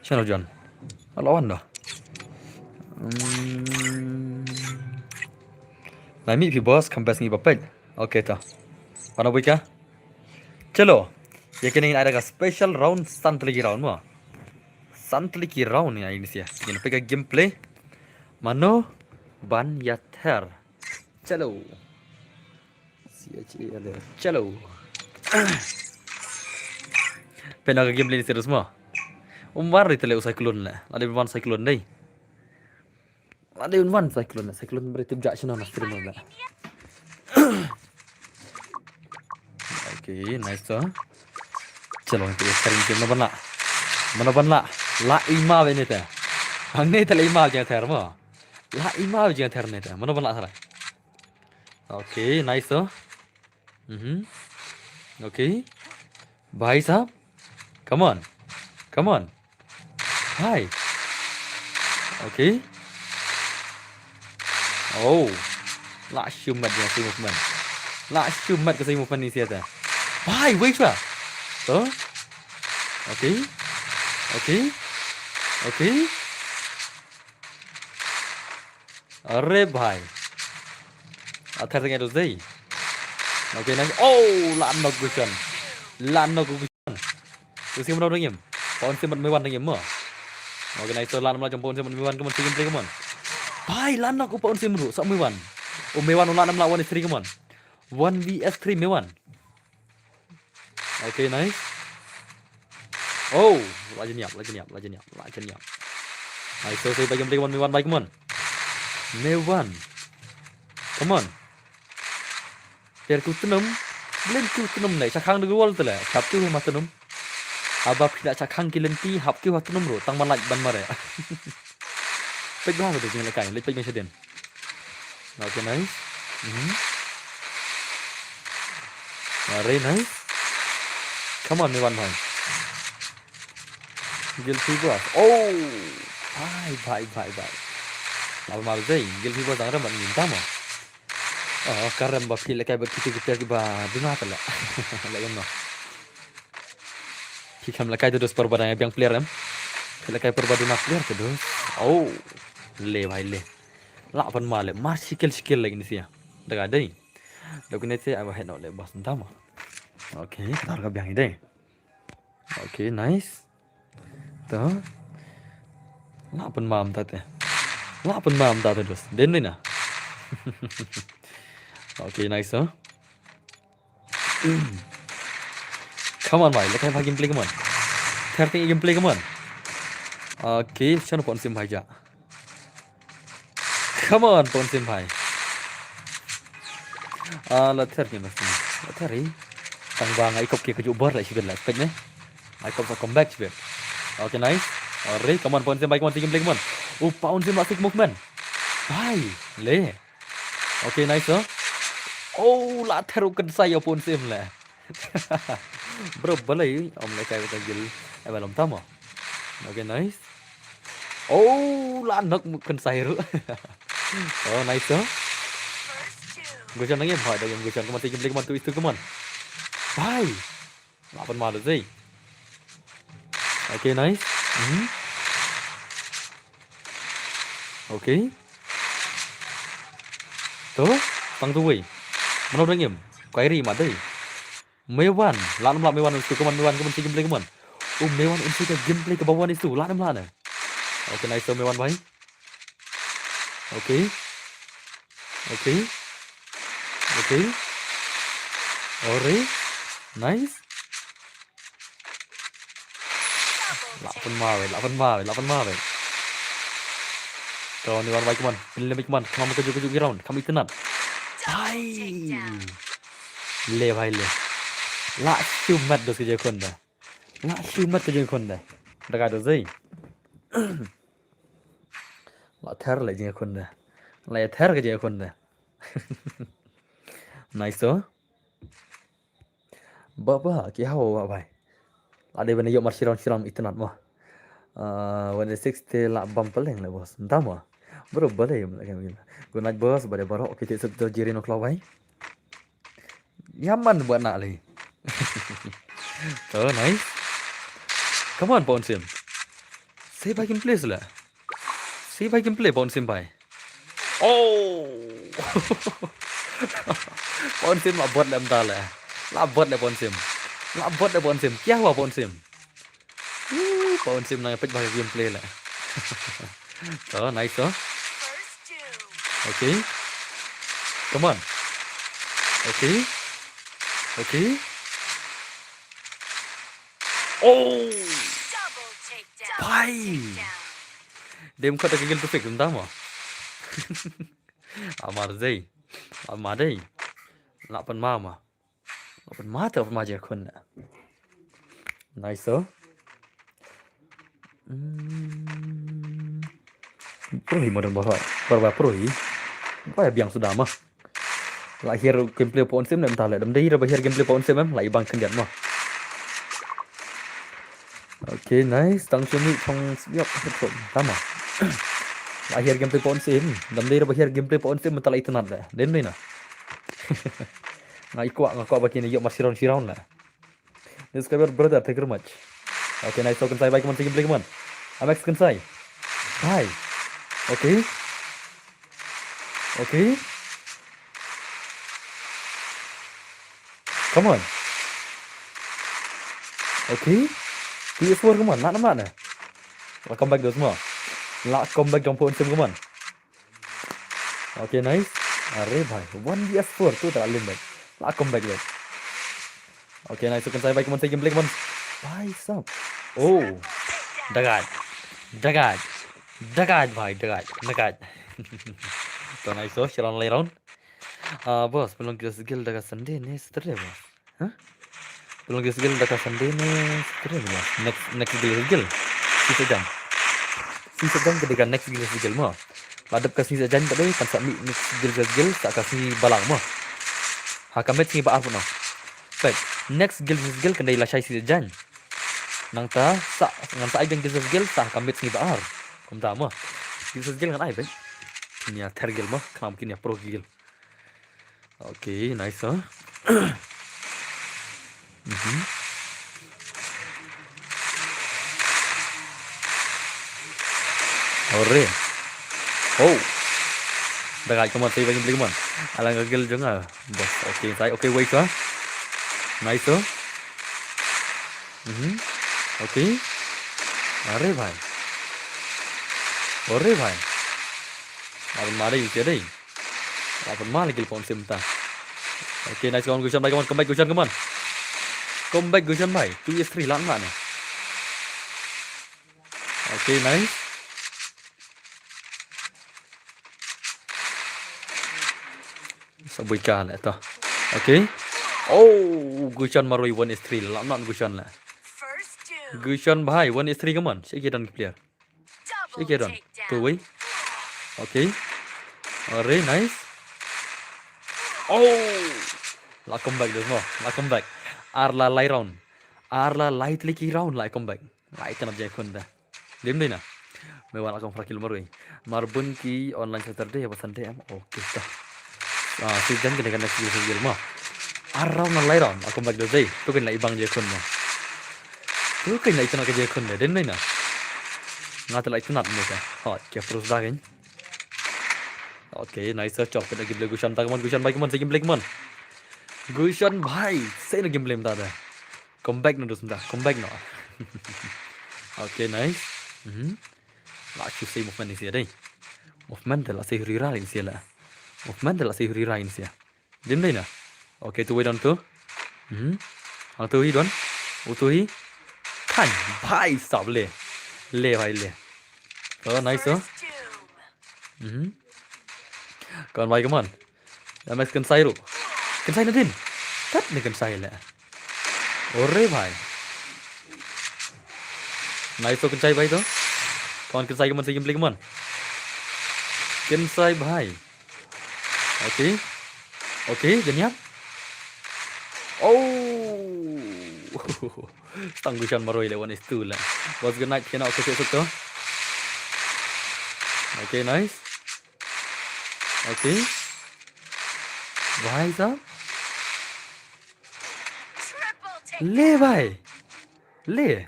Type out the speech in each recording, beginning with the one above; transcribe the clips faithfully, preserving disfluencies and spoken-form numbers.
Hello John. Hello Wando. Hmm. Lai mih phi boss, kam best ngi ba peit. Okay to. Wana buka. Chalo. Ïa kine ngin ai da ka special round, san tylli ki round mo. San tylli ki round ïa ini sia. Ngin peit ka gameplay. Mano ban ïather. Chalo. C H A L A. Chalo. Peit na ka gameplay ni serious mo. Um, war ri tele u cyclone le. Lada wan cyclone dei. Lada wan cyclone le. Cyclone beri tip jak sino na stream le. Okay, nice to. Chalo, ngi peit ka ring game, mano ban lah. Mano ban lah. Lah ima ba ini te. Hangne te lah ima jingïather mo. Lah ima ba jingïather ne te. Mano ban lah sara. Okay, nice to. Mhm. Okay. Bhai sahab. Come on. Come on. Hi. Okay. Oh. Lah shu mat ka side movement. Lah shu mat ka side movement ni sia te. Bhai, wait sha. To. Okay. Okay. Okay. Are bhai. Ïather teng ïa dos dei. Okay, nice. Oh, lah knock Gushan. Lah knock Gushan. Usim mano dang im. Paun sim mat Mewan dang im mo. Okay, nice. So lah nam lah jong paun sim mat Mewan, come on, team play, come on. Bhai, lah knock u paun sim ruh sa Mewan. U Mewan u lah nam lah one v three, come on. One v three Mewan. Okay, nice. Oh, lah jin ïap, lah jin ïap, lah jin ïap, lah jin ïap. Nice, so, so, bhai, game play, come on, Mewan, bhai, come on. Mewan. Come on. Ter ku tnum. Blen ku tnum le, shakhang de wall tele. Hap ku ma tnum. Haba phi la shakhang ki lynti, hap ku ha tnum ruh, tang ma lait ban mare. Peit ba ha de jing le kai, leit peit me shaden. Okay, nice. Mhm. Very nice. Come on, Mewan bhai. Guilty boss. Oh. Bhai, bhai, bhai, bhai. Lal mar dei. Guilty boss dang rem ban ngin tama. Oh, ka rem ba phi le kai ba kiti ki player ki ba duna ta le. Le em no. Phi kam le kai dos por ba dang biang player em. Phi le kai por ba duna player te dos. Oh. Le bhai le. Lah pan ma le. Mar sikil sikil lagi ni sia. Daga dei. Dok ni te ai ba head no le bas ntama. Okay, tar ka biang dei. Okay, nice. To. Lah pan ma mynta te. Lah pan ma mynta te dos. Den dei na. Okay, nice, huh? Come on, bhai. Lekai bha gameplay, come on. Thirty gameplay, come on. Okay, shano pon sim bhai ja. Come on, pon sim bhai. Ah, la thirty mas. La thirty. Tang ba ngai kop ki ka ju bor la shibit la. Expect ne. Ngai kop sa comeback shibit. Okay, nice. Alright, come on, pon sim bhai, come on, gameplay, come on. Oh, pon sim la stick movement. Bhai, le. Okay, nice, huh? Oh, la theru kan sa ya pon sim le. Bro, balei om le kai ka gil. Eh, balom tama. Okay, nice. Oh, la nok kan sa ru. Oh, nice, huh? Gushan nang em, ha, da em Gushan. Come on, take a break, come on, two is two, come on. Bhai. Lapan malu zai. Okay, nice. Hmm. Okay. To, tang tu wei. Mano dang em? Kairi ma dei. Mewan, la nam la Mewan is tu, come on, Mewan, come on, see gameplay, come on. Oh, Mewan is tu ka gameplay ka ba wan is tu, la nam la ne. Okay, nice to Mewan bhai. Okay. Okay. Okay. Ore. Nice. Lapan mawe, lapan mawe, lapan mawe. Come on, Mewan bhai, come on. Pin le, come on. Come on, kaju, kaju, round. Come on, itinat. Bhai. Le bhai le. La shu mat dos ka je khun da. La shu mat ka je khun da. Da ka dos zai. La ther le je khun da. La ther ka je khun da. Nice to. Ba ba ki hawa ba bai. La dei bana yok mar shiram shiram itinat mo. Ah, wan six te la bam peleng le boss. Entah mo. Bro, balei mo. Good night boss, bade barok kita sub to jirin oklo bai. Yaman buat nak lagi. Oh, nice. Come on, Pon Sim. Sei bai gameplay seh la. Sei bai gameplay Pon Sim bai. Oh. Pon Sim la bot lem da la. La bot le Pon Sim. La bot le Pon Sim. Kya hua Pon Sim? Uh, Pon Sim nang pet bai gameplay la. So, nice so. Okay. Come on. Okay. Okay. Oh. Bai. Dem khot ka gil tu fik dam mo. Amar dei. Amar dei. La pan ma ma. La pan ma ta pan ma je khun. Nice so. Hmm. Pro hi modern boss. Pro ba pro hi. Ba biang suda ma. La hiar gameplay Pon Sim nem ta le. Dam dei ra ba hiar gameplay Pon Sim em. La ibang khyndiat ma. Okay, nice. Tang shumi chong yop headphone. Tama. La hiar gameplay Pon Sim. Dam dei ra ba hiar gameplay Pon Sim ta la itanat le. Dem dei na. Nga ikwah nga kwah ba kini yok ma shiron shiron la. Discover brother, thank you very much. Okay, nice. So, Kansai, bye, come on, take a break, come on. Amex Kansai. Bye. Okay. Okay. Come on. Okay. Two S four, come on. Not, not, not. La comeback dos mo. La comeback jong Pon Sim, come on. Okay, nice. Are bhai, one V S four tu tak lim bhai. La comeback bhai. Okay, nice. Kan sai bhai, kaman sai gameplay kaman. Bhai sab. Oh. Dagat. Dagat. Dagat bhai, dagat. Dagat. To nice, so sharon lay round. Ah, boss, pelong kita segil dagat Sunday ni Saturday, boss. Huh? Pelong guild da ka Sunday ne Saturday ne. Next, next guild, guild. Sisa jan. Sisa jan ka dei ka next guild, guild mo. La dep ka sisa jan ka dei kan sa mih next guild, guild sa ka sngi balang mo. Ha ka met sngi ba ar pun. Pek. Next guild, guild kan dei la shai sisa jan. Nangta sa ngan sa ai guild, guild sa ka met sngi ba ar. Kumta mo. Guild, guild ngan ai be. Kini ya ter guild mo. Klam kini ya pro guild. Okay, nice, huh? Mhm. Ore. Oh. Dagat kaman, sai bagi beli kaman. Alang gagil jong ah. Bos, okay, sai, okay, wait, huh? Nice, huh? Mhm. Okay. Are bhai. Ore bhai. Abang mari usia dei. Apa mah lagi pon sim ta. Okay, nice, come on, Gushan bhai, come on, come back, Gushan, come on. Come back, Gushan bhai. Two is three, lan mana? Okay, nice. Sabui ka le to. Okay. Oh, Gushan marui one is three, lan mana Gushan le. Gushan bhai, one is three, come on. Shake it down, player. Shake it down. Two way. Okay. Are, nice. Oh. La comeback dos mo. La comeback. Ar la lai round. Ar la lai tliki round la comeback. Lai tanap jai khun da. Dim dei na. Me wan la kong frakil marui. Marbun ki online Saturday apa Sunday am. Okay ta. Ah, si jan kene kana si sil mo. Ar round na lai round. La comeback dos dei. Tu kan la ibang jai khun mo. Tu kan la itanap ka jai khun de. Dim dei na. Nga ta la itanap mo ka. Hot. Kya terus dah kan. Okay, nice shot. Chop kita gameplay Gushan ta, come on, Gushan bhai, come on, sai gameplay, come on. Gushan bhai, sai na gameplay ta da. Comeback no dos ta, comeback no. Okay, nice. Mhm. La chu sai movement ni sia dei. Movement la sai rira ni sia la. Movement la sai rira ni sia. Dim dei na. Okay, tu wei don tu. Mhm. Ang tu hi don. U tu hi. Kan. Bhai sab le. Le bhai le. Oh, nice oh. Mhm. Come on bhai, come on. Dah max kan sai ru. Kan sai nadin. Tat ni kan sai le. Ore bhai. Nice oh, kan sai bhai tu. Come on, kan sai, come on, sai gameplay, come on. Kan sai bhai. Okay. Okay, janiap. Oh. Stang Gushan maroi le one is two le. Was good night kena okay suk tu. Okay, nice. Okay. Bhai sab. Le bhai. Le.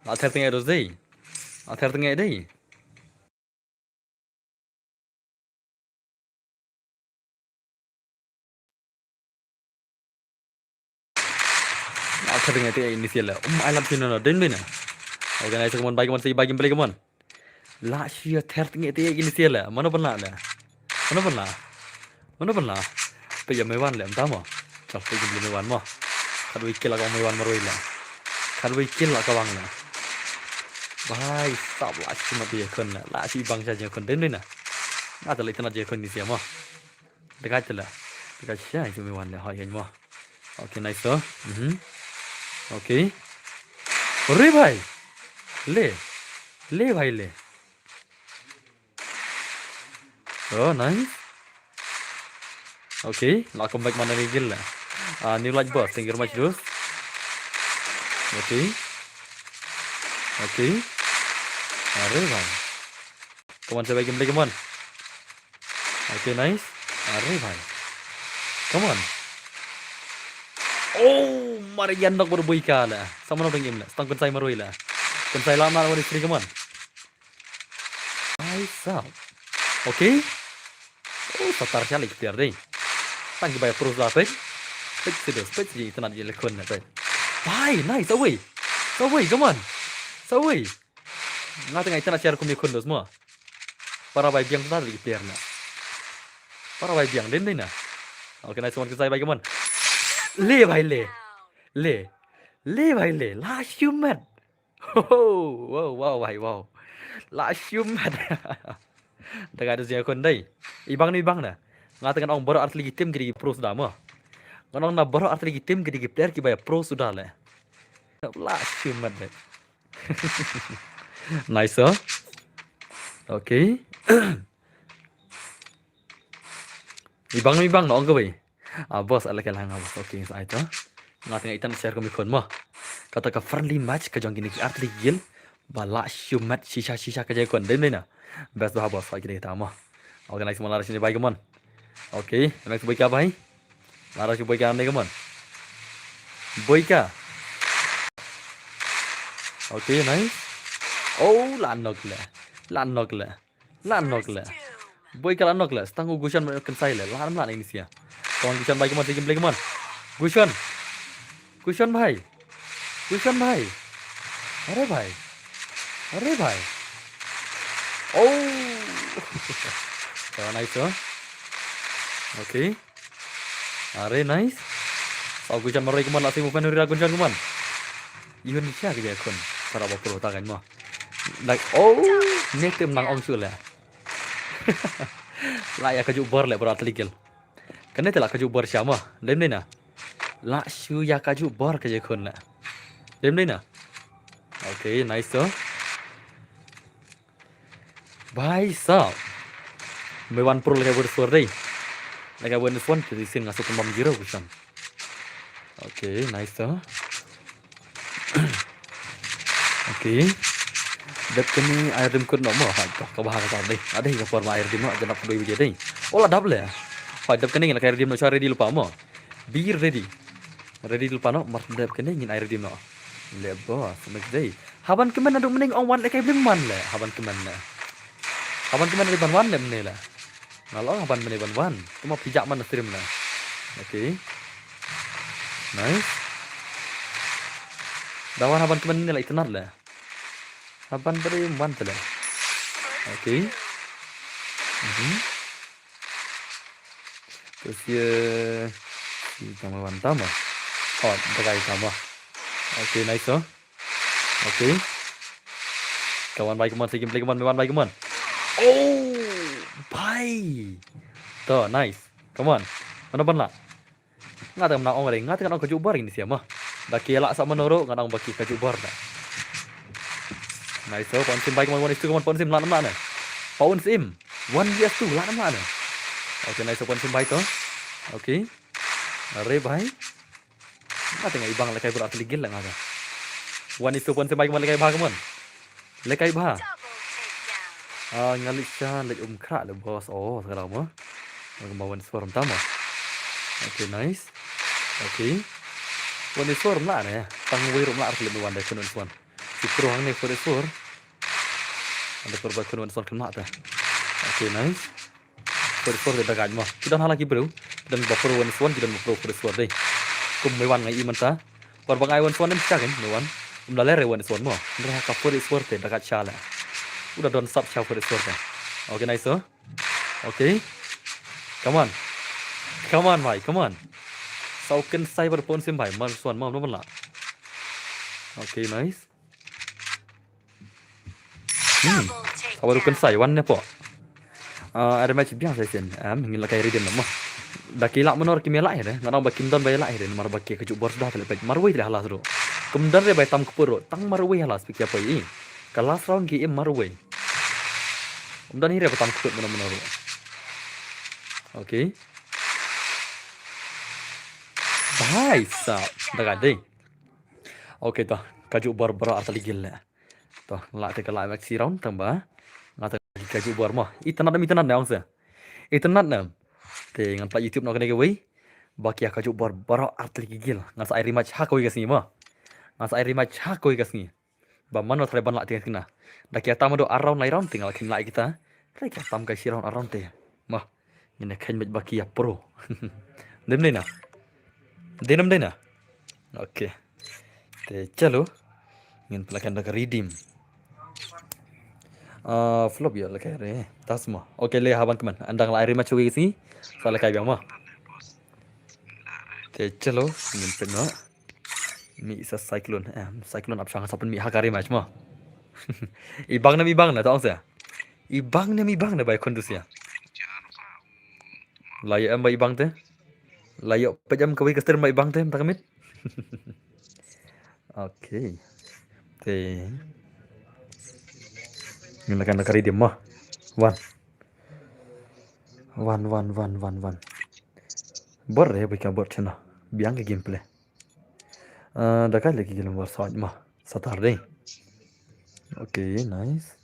La thep teng eros dei. Ater tengeh dei. Ater tengeh te ini sial. Um, I love you, no, no. Den bina. Okay, nice, come on, bye, come on, say bye, game play, come on. La shia ter tengeh te ini sial. Mano pernah le? Mano pernah? Mano pernah? Pe ya mewan le, entah mo. Chal pe game mewan mo. Kadwi kill ka mewan maroi le. Kadwi kill ka bang le. Bhai, sab la shi ma ye khun le. La shi bang sha ye khun den bina. Nga ta le tana ye khun ini sial mo. Dekat te le. Dekat sha itu mewan le. Hai mo. Okay, nice, sir. Mhm. Okay. Re bhai. Le. Le bhai le. Oh, nice. Okay, la come back mana ni gil la. Ah, new light boss. Thank you very much, dude. Okay. Okay. Are bhai. Come on, say bye, game play, come on. Okay, nice. Are bhai. Come on. Oh, mari yan nok baru boy ka la. Sama nok dengim la. Stang kun sai maroi la. Kun sai lama wani sri, come on. Ai sap. Okay. Oh, satar sha lek tiar dei. Tang ki bai pros la pek. Pek sido, pek si internet je lekon na pek. Bhai, nice, away. Away, come on. Away. Nga tengah internet share kumi khun dos mo. Para bai biang tadi tiar na. Para bai biang den dei na. Okay, nice one, kusai bai, come on. Le bhai le. Le. Le bbai le, la shu met. Ho, ho, wow, wow, bhai, wow. La shu met. Da ka da zia khun dei. Ibang ni bang na. Nga teng ngan ong baroh artylli ki team ki dei ki pro suda mo. Ngan ong na baroh artylli ki team ki dei ki player kiba ïa pro suda le. La shu met dei. Nice, oh. Okay. Ibang, ibang na ong kawei. Ah, boss, ala ka lang, ah, boss. Okay, sa ito. Nga teng ngan ïa tan share kumi khun mo. Kata ka friendly match ka jong kine ki artylli ki guild. Ba la shu met shisha shisha ka jong ki khun. Dei na. Best ba boss, ha kine kita mo. Okay, nice mo, la ra shini bai, come on. Okay, next boy ka bai. La ra shi boy ka ne, come on. Boy ka. Okay, nice. Oh, la nok le. La nok le. La nok le. Boy ka la nok le. Stang u Gushan ma kan sai le. La ram la ni sia. Come on, Gushan bai, come on, say game play, come on. Gushan. Gushan bhai. Gushan bhai. Are bhai. Are bhai. Oh. Ka nice, oh. Okay. Are nice. Sa Gushan maroi, come on, la sing movement ri la Gushan, come on. Ihun sha ka jong ki khun. Para ba pro ta kan mo. Like, oh, ne tem nang ong shu le. La ïa ka ju bor le, bro, artylli ki guild. Kane te la ka ju bor sha mo. Lem ne na. La shu ïa ka ju bor ka jong ki khun le. Lem ne na. Okay, nice, oh. Bhai sahab. Me wan pro lehkai bor sor dei. Lehkai bor sor te di sin nga sot mam jiro kusan. Okay, nice to. Okay. Dep kane air dim kut no mo. Ha, to ka bha ka dei. Adei ka por ma air dim no, janap doi bije dei. Ola dap le. Ha, dep kane lehkai air dim no, cha ready lupa mo. Be ready. Ready lypa noh, mar dep kane ngin ai ready noh. Le boss, next day. Haban kmen naduh mynne ong wan le kai blim wan le. Haban kmen le. Haban kmen le ban wan le mynne le. Nga la ong haban mynne ban wan. Te ma phi jah man na stream le. Okay. Nice. Da wan haban kmen ne la itynnad le. Haban bri wan te le. Okay. Mhm. Terus ye si tama wan tama. Oh, dagai tama. Okay, nice, oh. Okay. Kawan bai, kawan, si gameplay, kawan, kawan bai, kawan. Oh, bai. To, nice. Come on. Mana ban la? Nga teng ngan ong re, nga teng ngan ong ka ju bor ini sia ma. Da ki la sa mano ro, ngan ong ba ki ka ju bor da. Nice, oh, pon sim bai, kawan, one is two, kawan, pon sim la nam la ne. Pon sim. One V S two, la nam la ne. Okay, nice, pon sim bai to. Okay. Are bai. Nga teng ngan ibang lehkai bor artylli ki guild la nga ka. One is two, pon sim bai, kawan, lehkai bha, kawan. Lehkai bha. Ah, nga leit sha, leit um khrah le boss. Oh, sekarang mo. Nga ba wan swarm tama. Okay, nice. Okay. Wan swarm la ne. Tang wei rum la artylli me wan dai kun wan swarm. Si pro hangne four four. Ynda por ba khun wan son khynnah te. Okay, nice. Four eight four te da guide mo. Ki don hala ki briew. Ki don ba pro wan son, ki don ba pro four eight four dei. Kum me wan ngai i mynta. Por ba ngai wan son em sha kan me wan. Um da lere wan son mo. Nre ha ka four eight four te da guide sha le. U da don sap sha four eight four te. Okay, nice so. Okay. Come on. Come on, bhai. Come on. Saw ken cyber phone sim bhai. Mar son mo, mo la. Okay, nice. Hmm. Saw ken sai wan ne po. Ah, ada match biang sai sen. Am, ngin la kai redeem mo. Da ki la menor ki me la ere. Ngana ba kim don ba la ere. Mar ba ki ka ju bor da tele pet. Mar wei le halas ro. Kum don re bai tam kepuro. Tang mar wei halas pik ya poi. Ka last round ki im mar wei. Um don hi re ba tam keput menor menor. Okay. Bhai sab. Da ka dei. Okay to. Ka ju bor bor arta ligil le. To, la te ka la maxi round tang ba. Nga te ka ju bor mo. Itanat nam itanat nam se. Itanat nam. Te ngan pla YouTube no kane ka wei. Ba ki ka ju bor bor arta ligil. Ngan sa ai rematch ha ka wei ka sngi mo. Ngan sa ai rematch ha ka wei ka sngi. Ba mano thare ban la te kina. Da ki tam do around lai round te ngan la kin la kita. Thare ki tam ka shi round around te. Mo. Ngin khein met ba ki ya pro. Dem dei na. Dem dei na. Okay. Te chalo. Ngin pla kan da ka redeem. Ah, flop ya la kai re. Tas mo. Okay, le haban keman. Andang la rematch wei sngi. Sa la kai biang mo. Te chalo. Ngin pla na. Mi sa cyclone. Eh, cyclone ap shang sa pun mi ha ka rematch mo. Ibang na mi bang na ta ong sa. Ibang na mi bang na bai kondus ya. La ya em bai ibang te. La ya pejam kawai ka ster bai ibang te, tak mit. Okay. Te. Ngin la kan da ka redeem mo. Wan. Wan, wan, wan, wan, wan. Bor re bai ka bor chena. Biang ka gameplay. Ah, da kai lagi gilem war sawat mo. Saturday. Okay, nice.